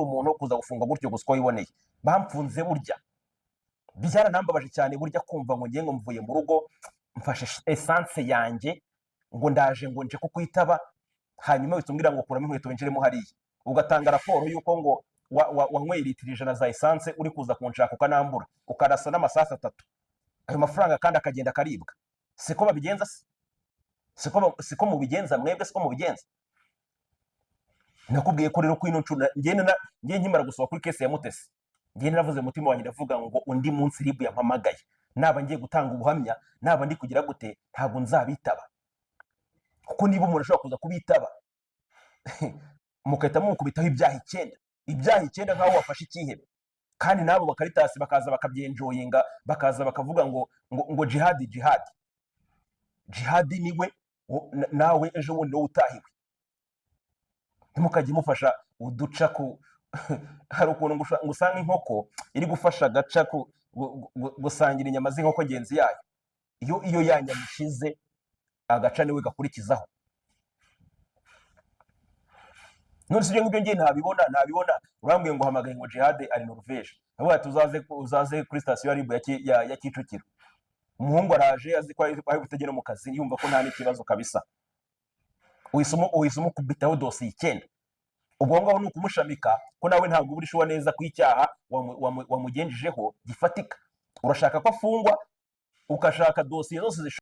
umuntu wo kuza gufungwa gutyo gusa uko wiboneye. Bamfunze burya byaranambabaje cyane, burya kumva ngo ngiye, ngo mvuye mu rugo, mfashe essence yanjye, ngo ndaje, ngo nje kukwitaba, hanyuma uhita umbwira ngo kuramo inkweto winjiremo hariya, ugatanga raporo y'uko ngo wanyweye litiro 100 za essence uri kuza kunshaka, ukanambura, ukarasa n'amasasu atatu, ayo mafaranga kandi akagenda akaribwa. Siko babigenza se? Siko mubigenza mwebwe? Siko mubigenza? Nakubwiye ko rero kuri ino nshuro njye nkimara gusohoka kuri case ya Mutesi, njye naravuze mu mutima wanjye, ndavuga ngo undi munsi RIB yampamagaye, naba ngiye gutanga ubuhamya, naba ndi kugira gute, ntabwo nzabitaba, kuko niba umuntu ashobora kuza kubitaba mugahita mumukubitaho ibyaha icyenda, ibyaha icyenda nk'aho wafashe ikihebe, kandi n'abo bakaritasi bakaza bakabyenjoyinga, bakaza bakavuga ngo jihadi, jihadi, jihadi, niwe nawe ejo bundi wowe utahiwe. Ntimukajye mufasha uduca ku hari ukuntu ngo usanga inkoko iri gufasha agaca ku gusangira inyama z'inkoko ngenzi yayo. Iyo ya nyama ishize, agaca niwe gakurikizaho. None si ibyo ngibyo? Ngiye ntabibona. Urambwiye ngo uhamagaye ngo Jihad ari Norvège, avuga ati uzaze kuri sitasiyo ya RIB ya Kicukiro. Umuhungu araje azi ko ari butegere mu kazi, yumva ko nta n'ikibazo kabisa. Uhise umukubitaho dosiye icyenda. Ubwo ngaho ni ukumushamika, ko nawe ntabwo uba uri neza ko icyaha wamugenjejeho gifatika. Urashaka ko afungwa, ukashaka dosiye zose zishoboka.